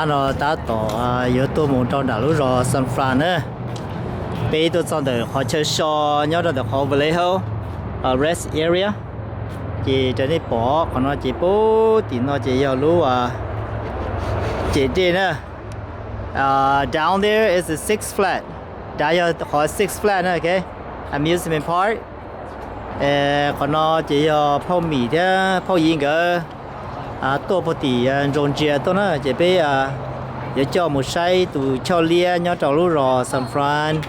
No tab tom yuav tuaj mus rau nram lub zos San Fran na. Peb tuaj txog ntawm qhov chaw so nyob rau ntawm qhov Vallejo rest area. Ces raws nej pom qhov no ces pub tim no ces yog lub ces dej na. Down there is a Six Flag. Dav yog qhov Six Flag na, ok, amusement park. Qhov no ces yog phauj Mim thiab phauj Yiv nkawd tuaj puag tim Georgia tuaj na, ces peb yuav coj mus saib tus choj liab nyob rau lub zos San Fran.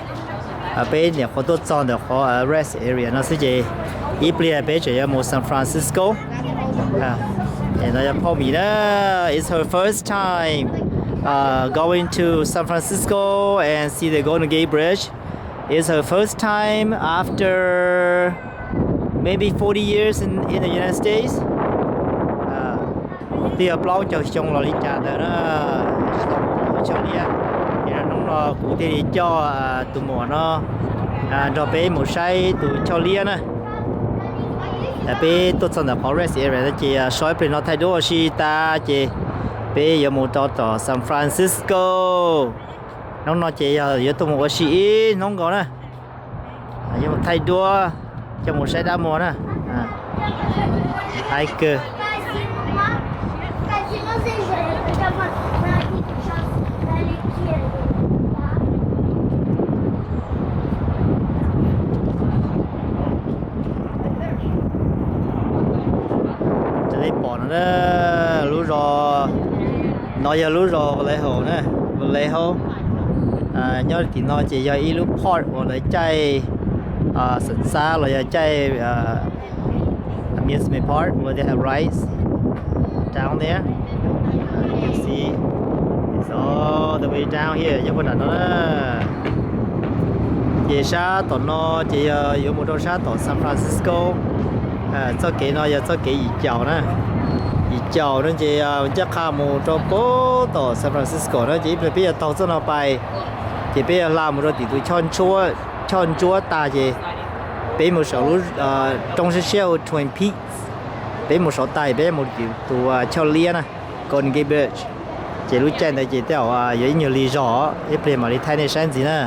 Peb nyuam qhuav tuaj txog ntawm qhov rest area no xwb ces ib pliag peb tseem yuav mus San Francisco. No yog phauj Mim na, it's her first time going to San Francisco and see the Golden Gate Bridge. It's her first time after maybe forty years in, in the United States. Twb yog plaub caug xyoo los li cas ntawd na, tsis tau mus ua choj liab. Ces hnub no kuv thiaj li coj tus muam no nrog peb mus saib tus choj liab na. Peb tuaj txog ntawm qhov rest area no ces so ib pliag no thaij duab ua si tas ces peb yuav mus rau tom San Francisco. Hnub no ces yog yuav tuaj mus ua si ib hnub nkaus na. Yuav mus thaij duab, coj mus saib dab muag na. Hais kawg. Raws li pom no na, lub zos no yog lub zos Vallejo na, Vallejo. Nyob tim no ces yog ib lub park uas lawv caij xab xab los yog caij amusement park where they have rides down there. You can see it's all the way down here, nyob puag nram no na. Ces sab tom no ces yog yuav mus rau sab tom San Francisco. Txoj kev no yog txoj kev yim caum na. Yim caum no ces ncaj qha mus rau puag tom San Francisco na, ces ib pliag peb yuav taug txoj no pais, ces peb yuav hla mus rau tim tus choj ntsuab tag ces peb mus saum lub roob siab siab hu Twin Peaks. Peb mus saum tag peb mus tim tus choj liab na, Golden Gate Bridge. Ces lub caij ntawd ces tej zaum yuav ib nyuag lig zog, ib pliag mam li thaij nej saib ntxiv na.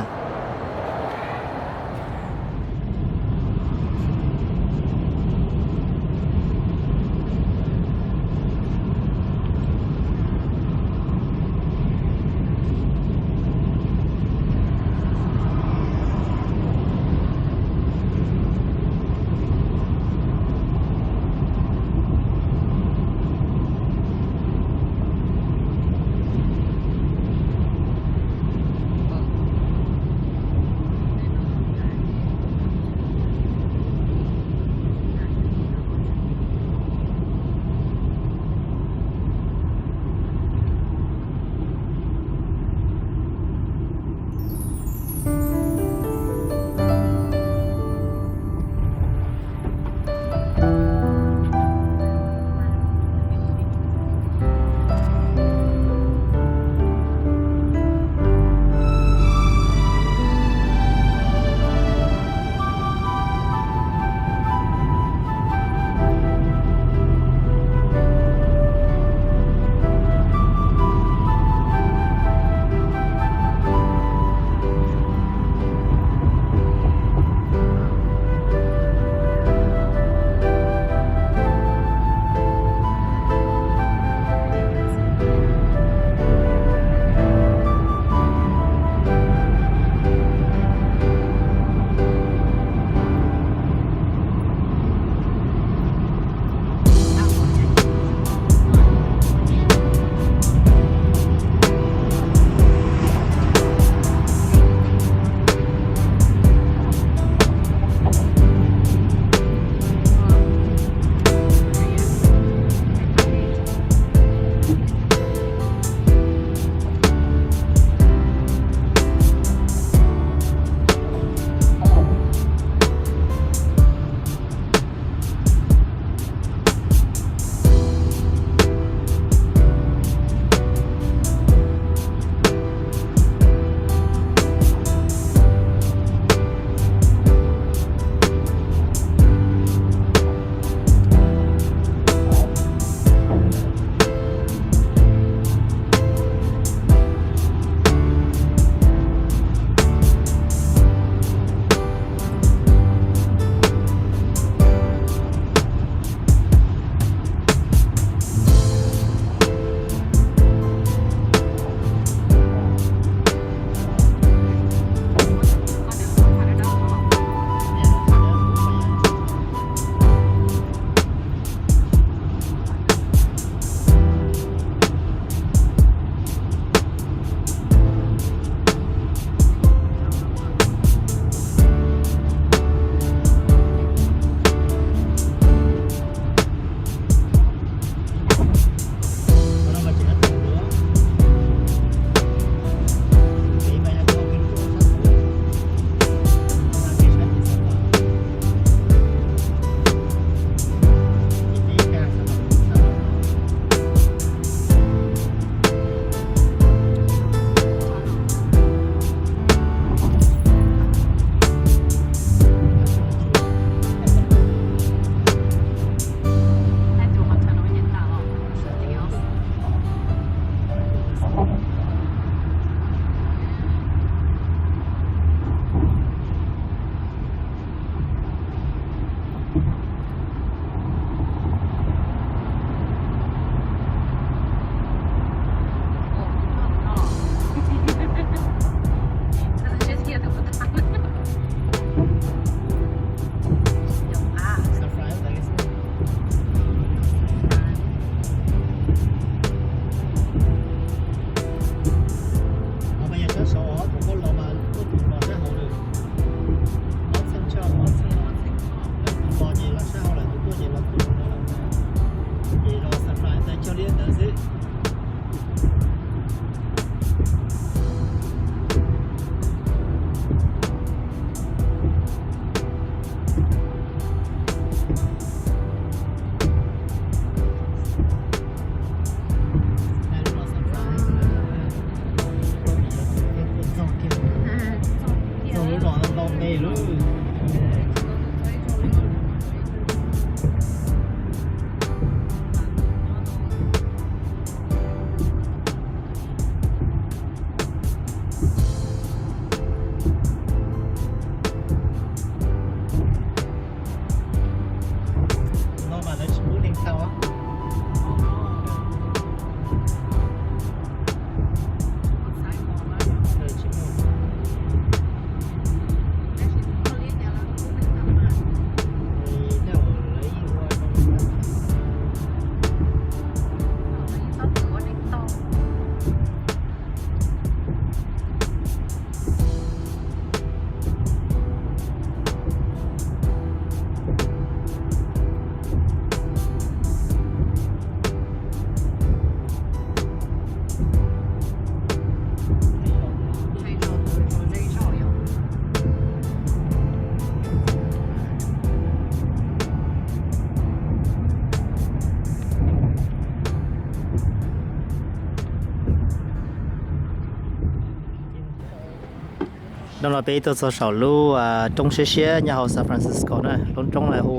Hnub no peb tuaj txog saum lub roob siab siab nyob hauv San Francisco na, lub roob no hu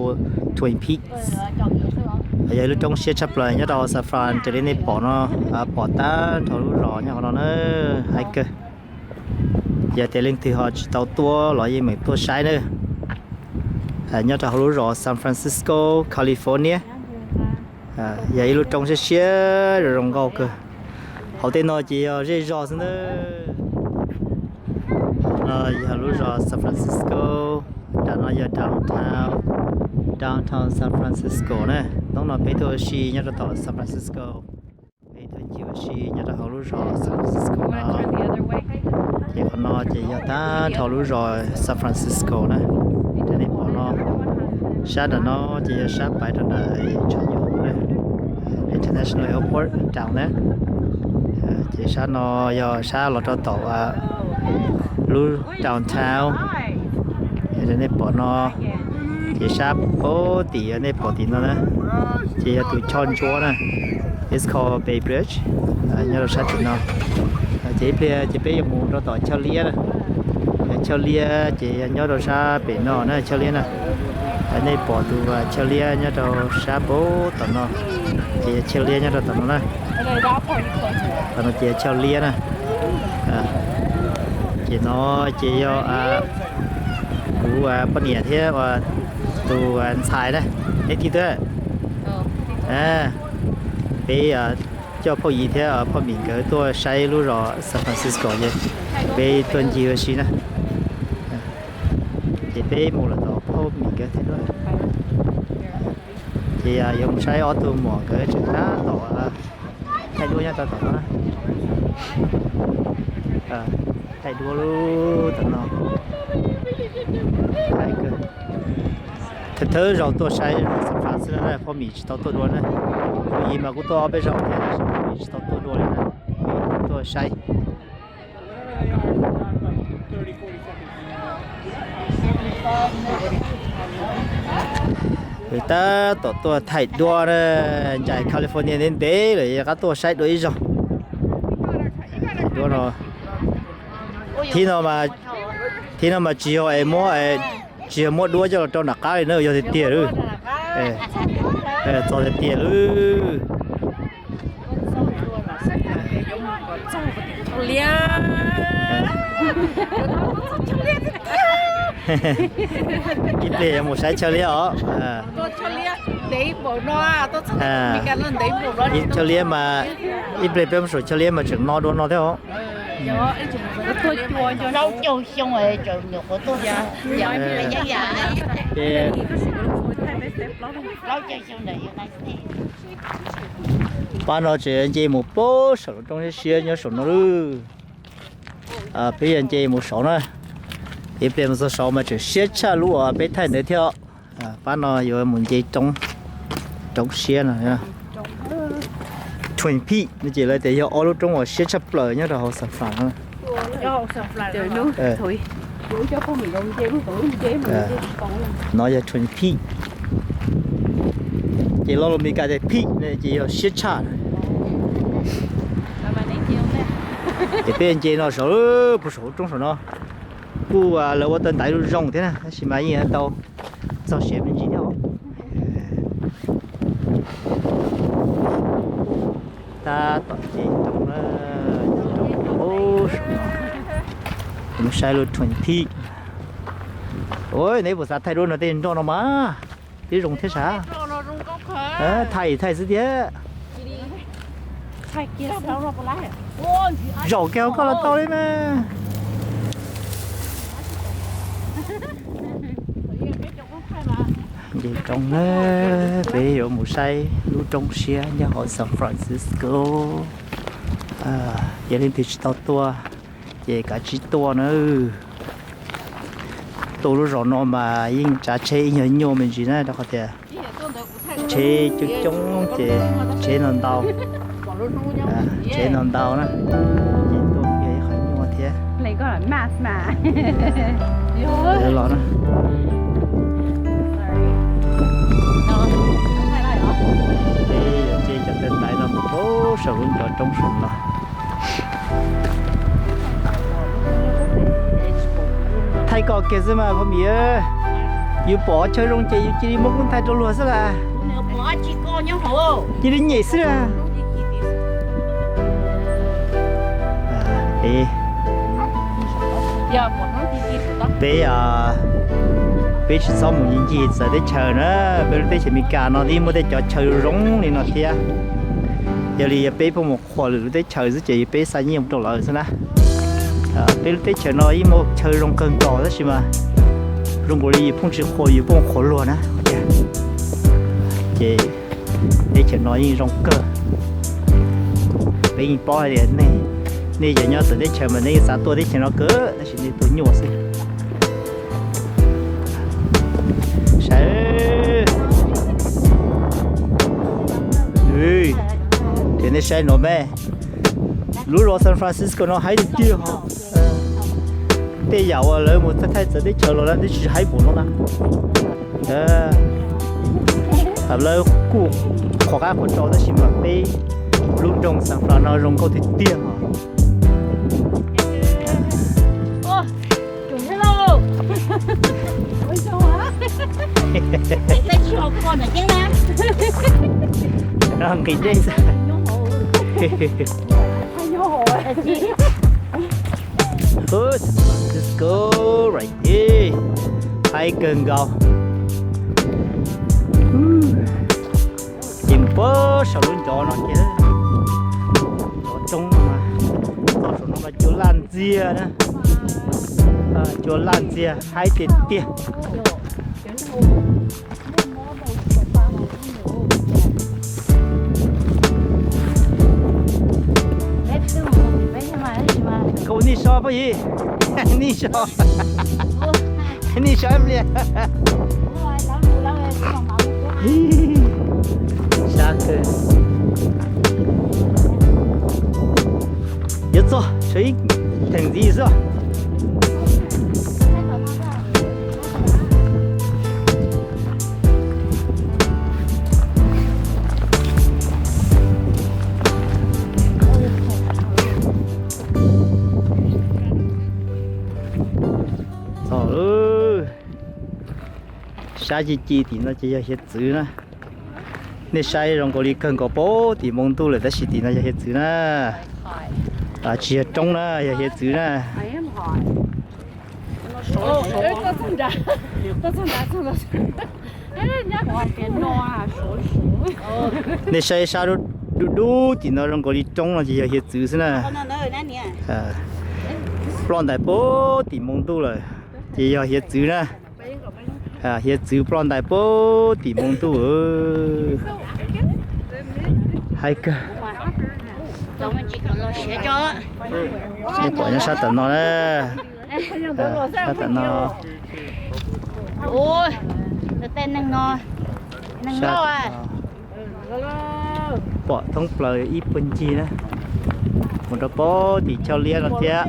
Twin Peaks. Yog ib lub roob siab tshaj plaws nyob rau hauv San Fran, raws li nej pom no, pom tag nrho lub zos nyob hauv no na, haib kawg. Yog tias leej twg ho tsis tau tuaj los yeej meem tuaj saib na. Nyob rau hauv lub zos San Francisco, California. Yog ib lub roob siab siab zoo zoo nkauj kawg. Hauv tej no ces yog zej zog xwb na. No yog lub zos San Francisco, nram no yog downtown, downtown San Francisco na. Hnub no peb tuaj ua si nyob rau tom San Francisco, peb tuaj ncig ua si nyob rau hauv lub zos San Francisco no. Ces qhov no ces yog tag nrho lub zos San Francisco na. Raws nej pom no, sab nram no ces yog sab pais rau nram tshav nyuj na, International Airport down na. Ces sab no yog sab los rau tom lub downtown. Raws nej pom no, ces sab pem tim nej pom tim no na, ces yog tus choj ntsuab na, it's called Bay Bridge, nyob rau sab tim no. Ces ib pliag ces peb yuav mus rau tom chaw liab na. Chaw liab ces yog nyob rau sab pem no na, chaw liab na. Nej pom tus chaw liab nyob rau sab pem tom no, ces yog chaw liab nyob rau tom no na. Tom no ces chaw liab na. Ces no ces yog kuv poj niam thiab tus ntxhais na, neb twb tuaj. Peb coj phauj Yim thiab phauj Mim nkawd tuaj saib lub zos San Francisco ces peb tuaj ncig ua si na. Ces peb mus lawm tom phauj Mim nkawd thiab. Ces yuav mus saib ob tug muam nkawd tseem tab tom thaij duab nyob rau tom no na. Thaij duab lub tom no. Thawj thawj zaug tuaj saib San Fran xwb na, phauj Mim tsis tau tuaj dua na. Phauj Yim mas kuj tuaj ob peb zaug thiab tab sis phauj Mim tsis tau tuaj dua li na, tuaj saib. Tab tom tuaj thaij duab na, ncaim California ntev ntev lawm rov qab tuaj saib dua ib zaug. Thaij duab no, thib no, thib no mas tsis yog es muab, tsis yog muab duab coj los rau nram qab li na, yog tiag tiag lawm. Txog tiag tiag lawm. Ib pliag yuav mus saib chaw liab os. Chaw liab mas, ib pliag peb mus saum chaw liab mas tseem no dua no thiab os. Pab no tseem nce mus puag saum lub roob siab siab nyob saum no lawm. Peb yuav nce mus saud na. Ib pliag mus txog saud mas tseem siab tshaj lub uas peb thaij ntawd thiab. Pab no yuav mus nce roob, roob siab no. Twin Peaks no ces lawv tias yog ob lub roob uas siab tshaj plaws nyob rau hauv San Fran no. No yog Twin Peaks. Ces lo lus Meskas tias peak ne ces yog siab tshaj. Ces peb nce no saud, puag saum roob saum no. Kuj lawv ua tau ntaiv zoo zoo thiab na, tab sis mas yeej tau txog siav me ntsis thiab os. Tab tom nce roob na, nce roob puag saum no. Mus saib lub Twin Peaks. Ua neb puas xav thaij duab no tej nroj no mas twb zoo thiab sav. Thaij thaij xwb thiab. Zaum kiag hauv koj los tau li na. Nce roob na, peb yuav mus saib lub roob siab nyob hauv San Francisco. Yog leej twg tsis tau tuaj ces kav tsij tuaj na. Tuaj lub zos no mas yeej tsav tsheb ib nyuag nyuaj me ntsis na, rau qhov tias tsheb coob coob ces tsheb no ntau, tsheb no ntau na, ces tuaj kiag ib qho nyuaj thiab. Los na, peb yuav nce cov ntaiv no mus rau saum lub ncov roob saum no. Koj kiag xwb mas phooj ywg, yus pom chaw zoo ces yus cia li muab koob thaij rau luag xwb las. Cia li nyem xwb las. Peb, peb tsis txhob mus ncig ncig txawv teb chaws na, peb lub teb chaws Amelikas no twb muaj tej cov chaw zoo li no thiab. Yog li yog peb pheej mus qhuas lwm lub teb chaws xwb ces peb xa nyiaj mus rau lawv xwb na. Peb lub teb chaws no yeej muaj chaw zoo kawg nkaus tab sis mas zoo nkaus li yus pheej tsis qhuas, yus pheej qhuas luag na. Ces teb chaws no yeej zoo kawg. Peb yeej paub hais tias nej, nej cov nyob txawv teb chaws mas nej yeej xav tuaj teb chaws no kawg tab sis nej tuaj nyuaj xwb. Saib, ces nej saib no me, lub zos San Francisco no haib tiag tiag os. Tej yam uas lawv mus thaij txawv teb chaws los lawv twb tsis haib npaum no na. Lawv kuj qhuas qab qhuas tsau tab sis mas peb lub nroog San Fran no zoo nkauj tiag tiag os. Nqis dej xwb. San Francisco right here. Haib kawg nkaus. Ces mus puag saum lub ncov no ces cov roob no mas, txog saum no mas cua laj ntxiag na. Cua laj ntxiag haib tiag tiag. Koj ua nej so phooj ywg, nej so, nej so ib pliag. Sab kawg. Yuav txog tshuav ib theem ntxiv xwb. Txog lawm. Sab ci ci tim no ces yog hiav txwv na. Nej saib zoo nkaus li kawg nkaus pem tim npoo ntuj lawm tab sis tim no yog hiav txwv na. Tsis yog roob na, yog hiav txwv na. Nej saib sab dub dub tim no zoo nkaus li roob no ces yog hiav txwv xwb na. Ploj ntais pem tim npoo ntuj lawm ces yog hiav txwv na. Hiav txwv ploj ntais pem tim npoo ntuj. Haib kawg. Nej pom nyob sab tom no na. Sab tom no. Sab tom no pom thoob plaws ib puag ncig na. Mus rau pem tim choj liab no thiab.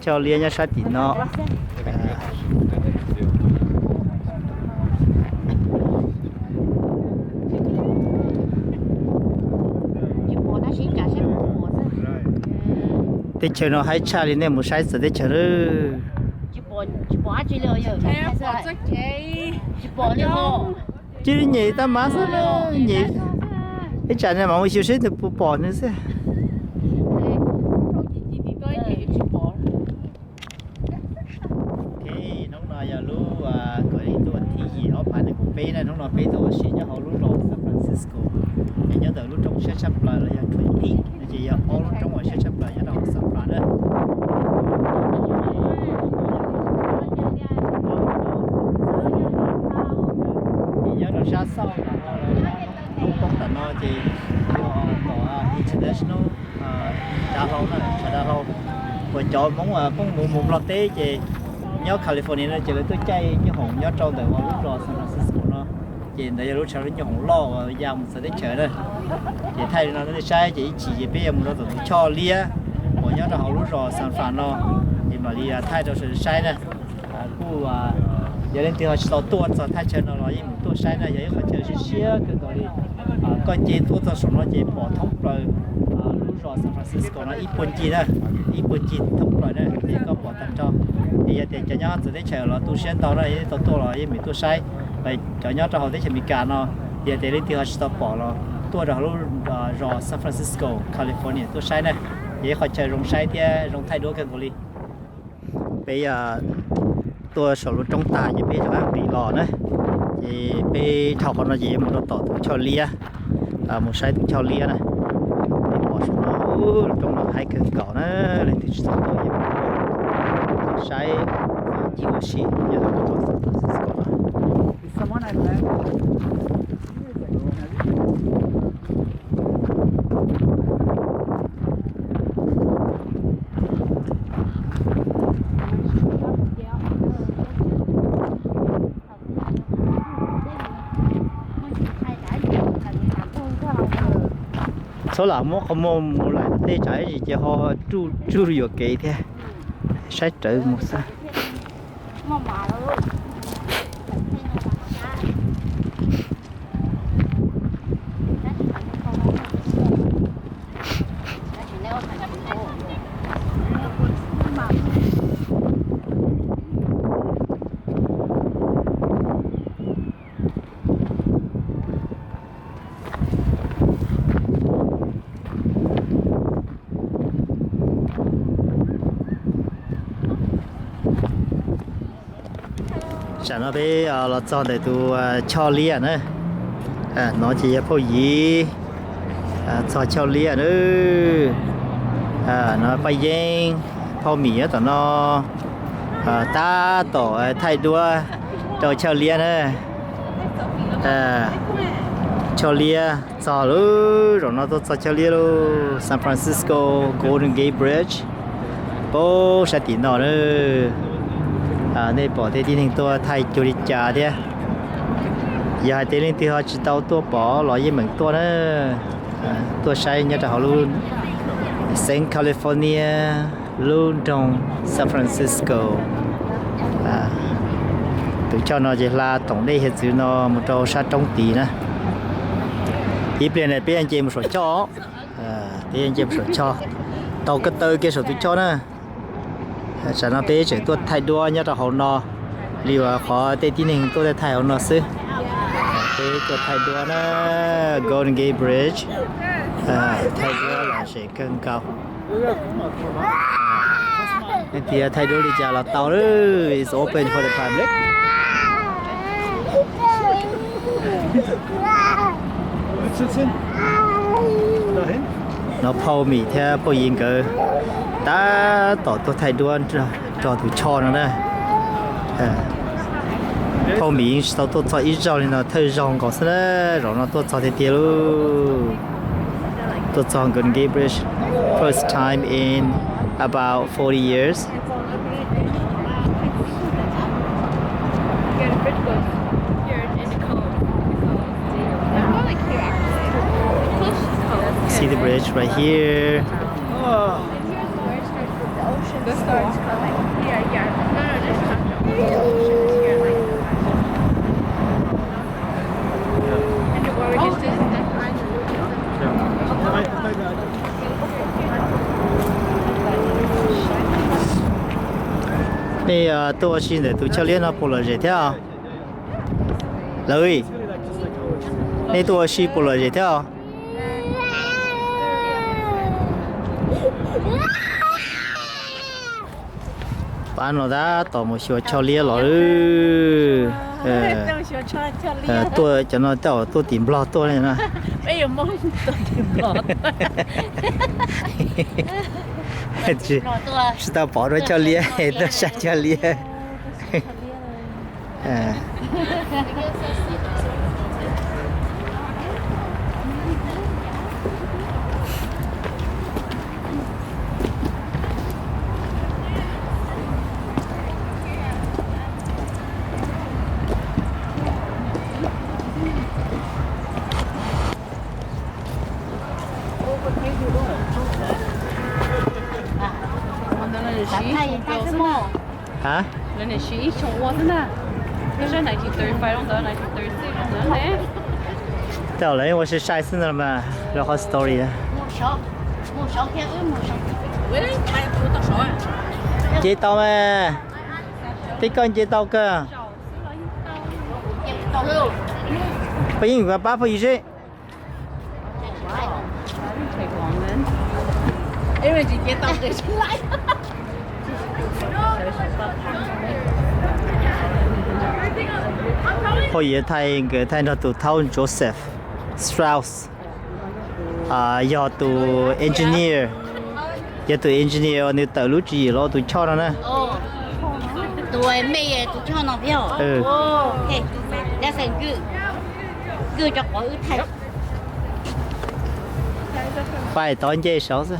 Choj liab nyob sab tim no. Teb chaws no haib tshaj li nej mus saib txawv teb chaws lawm. Cia li nyem tab mas xwb, nyem ib tsam nej mam mus xyuas seb nws puas pom nws xwb. Hnub no yog lub, kom ib tuaj thib yim ob phav nees nkaum peb na, hnub no peb tuaj ua si nyob hauv lub zos San Francisco, nyob ntawm lub roob siab tshaj plaws los yog Twin Peaks no ces yog ob lub roob uas siab tshaj plaws nyob rau hauv San Fran na. Ces nyob rau sab xauj no, lub roob tom no ces yog tom International dav hlau na, tshav dav hlau uas cov Hmoob pheej mus mus Nplog teb ces nyob California no ces lawv tuaj caij nyoob hoom nyob rau ntawm lub zos San Francisco no. Ces ntawd yog lub tshav nyoob hoom loj uas ya mus txawv teb chaws na. Ces thaij li no nej saib ces ib chim ces peb yuav mus rau tom tus choj liab uas nyob rau hauv lub zos San Fran no, ces mam li thaij rau sawv daws saib na. Kuj yog leej twg ho tsis tau tuaj txog thaj chaw no los yeej mus tuaj saib na, yog ib qhov chaw siab siab kawg nkaus li. Koj nce tuaj txog saum no ces pom thoob plaws lub zos San Francisco no ib puag ncig na, ib puag ncig thoob plaws na, ces koj pom tag nrho. Es yog tias cov nyob txawv teb chaws los tu siab ntau na, yeej tau tuaj los yeej meem tuaj saib. Cov nyob rau hauv teb chaws Amelikas no, yog tias leej twg ho tsis tau pom los tuaj rau hauv lub zos San Francisco, California tuaj saib na, yog ib qhov chaw zoo saib thiab zoo thaij duab kawg nkaus li. Peb tuaj saum lub roob tag ces peb rov qab nqis los na. Ces peb dhau qhov no ces yuav mus rau tom tus choj liab, mus saib tus choj liab na. Peb pom saum no, lub roob no haib kawg nkaus na, leej twg tsis tau tuaj yeej mus saib ib ua si nyob rau tom San Francisco no. Txhob lam muab qhov muag mus laim tej tsam ib yam ces ho tsuj yuam kev thiab. Saib rawv mus xwb. Tsam no peb los txog ntawm tus choj liab na. No ces yog phauj Yiv txog choj liab na. No Paj Yeeb, phauj Mim nyob tom no tab tom thaij duab rau choj liab na. Choj liab txog lawm, zaum no tuaj txog choj liab lauj, San Francisco Golden Gate Bridge. Paub sab tim no na, nej pom tej tib neeg tuaj thaij cuag li cas thiab. Yog hais tias leej twg ho tsis tau tuaj pom los yeej meem tuaj na, tuaj saib nyob rau hauv lub xeev California, lub nroog San Francisco. Tus choj no ces hla toom dej hiav txwv no mus rau sab roob tid na. Ib pliag na peb nce mus saum choj, peb nce mus saum choj, taug ko taw kiag saum tus choj na. Tsam no peb tseem tuaj thaij duab nyob rau hauv no, li uas qhov tej tib neeg tuaj thaij hauv no xwb. Peb tuaj thaij duab na, Golden Gate Bridge, thaij duab lom zem kawg nkaus. Leej twg thaij duab li cas los tau, it's open for the public. No phauj Mim thiab phauj Yiv nkawd tab tom tuaj thaij duab rau tus choj no na. Phauj Mim yeej tsis tau tuaj txog ib zaug li no, thawj zaug nkaus xwb na, zaum no tuaj txog tiag tiag lauj. Tuaj txog Golden Gate Bridge, first time in about forty years. See the bridge right here. Nej tuaj ua si ntawm tus choj liab no puas lom zem thiab? Lawv, nej tuaj ua si puas lom zem thiab? Pab no tab tom mus xyuas choj liab los. Tuaj cov no tab tom tuaj tim Nplog tuaj na. Tsis tau pom dua choj liab, tuaj saib choj liab. Hab, tej lawv ua sai sai xwb ntag mas lawv qhov story. Nce tau mas, tib koj nce tau kawg. Peb yeej pab phooj ywg seb. Phooj ywg thaij, nkawd thaij nrog tus thaub Joseph Strauss, yog tus engineer, yog tus engineer uas nws tawm lub tswv yim los ua tus choj no na. Pais tod nce saud xwb.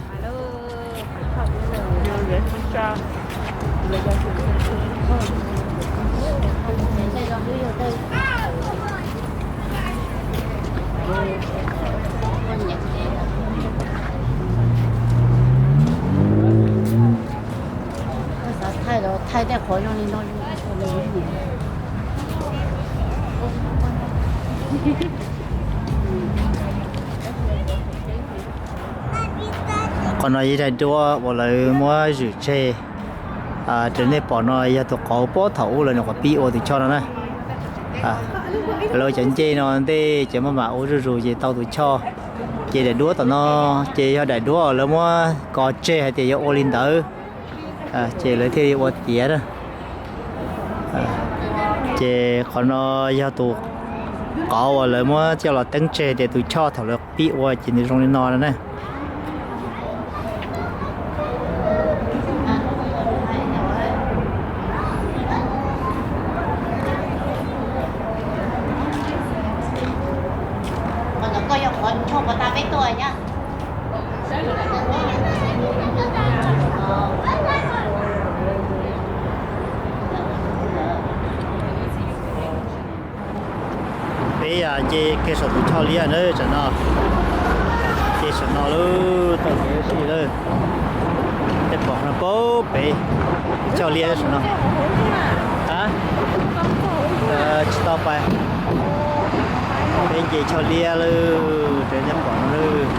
Xav thaij los thaij tej qhov zoo li no. Qhov no yog daim duab uas lawv muab zwm tseg. Raws nej pom no yog tus qauv puag thaum ub lawv nyuam qhuav pib ua tus choj no na. Lawv cov ncej no ntej ces maj mam ua zuj zus ces tau tus choj. Ces daim duab tom no ces yog daim duab uas lawv muab kov tseg hais tias yuav ua li ntawd, ces lawv thiaj li ua tiav na. Ces qhov no yog tus qauv uas lawv muab coj los teeb tseg tias tus choj thaum lawv pib ua ces nws zoo li no no na. Peb nce kiag saum tus choj liab na, tam no nce saum no lawm, tau kev ua si lawm. Tej pom no pab pem tus choj liab saum no. Tsis tau pais, peb nce choj liab lawm, raws nej pom no lawm.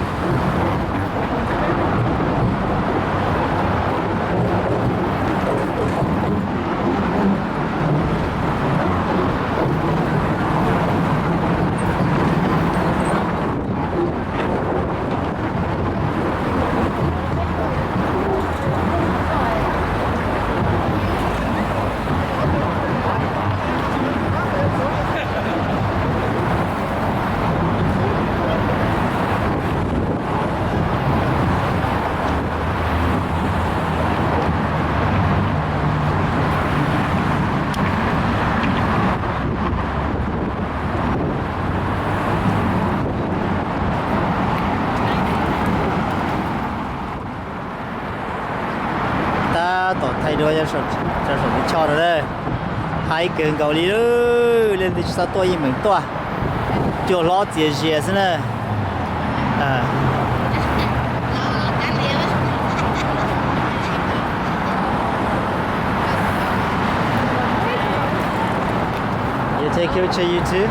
Tab tom thaij duab rau saum lub choj no na. Haib kawg nkaus li lawm, leej twg tsis tau tuaj yeej meem tuaj, cuag hlob txias zias xwb na. You take picture, you too?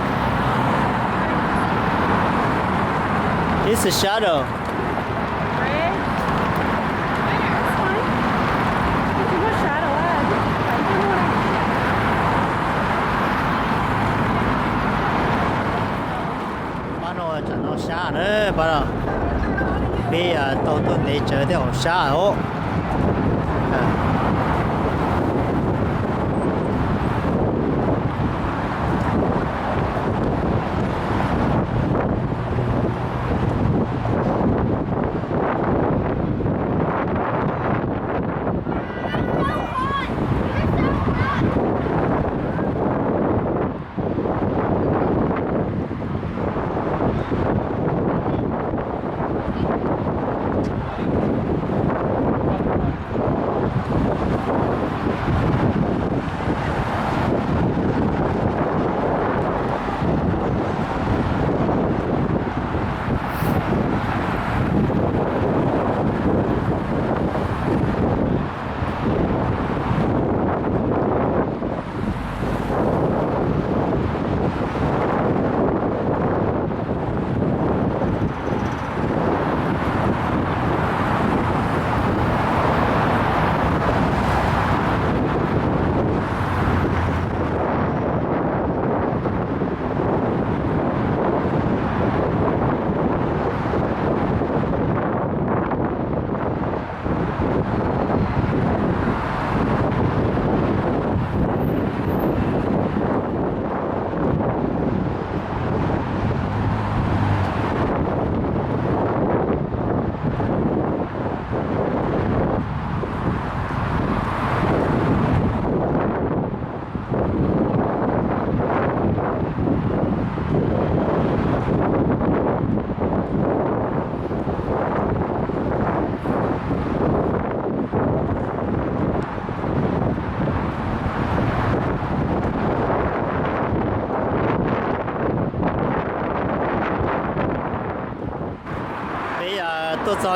It's a shadow. Pab no tsam no sab na, pab no peb tau tuaj ntev tsawv tej hauv sab os.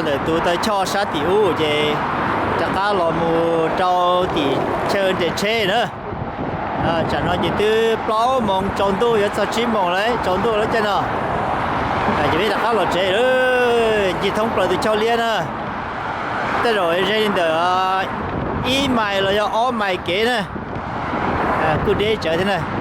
Ntawm tus taw choj sab tim ub ces rov qab los mus rau tim chaw nres tsheb na. Tsam no ces twb plaub moos tsaus ntuj yuav txog tsib moos lawm, tsaus ntuj lawm caij no. Ces peb rov qab los tsev lawm, ncig thoob plaws tus choj liab na. Tej zaum ze li ntawm ib mais los yog ob mais kev na. Kuj deb tsawv thiab na.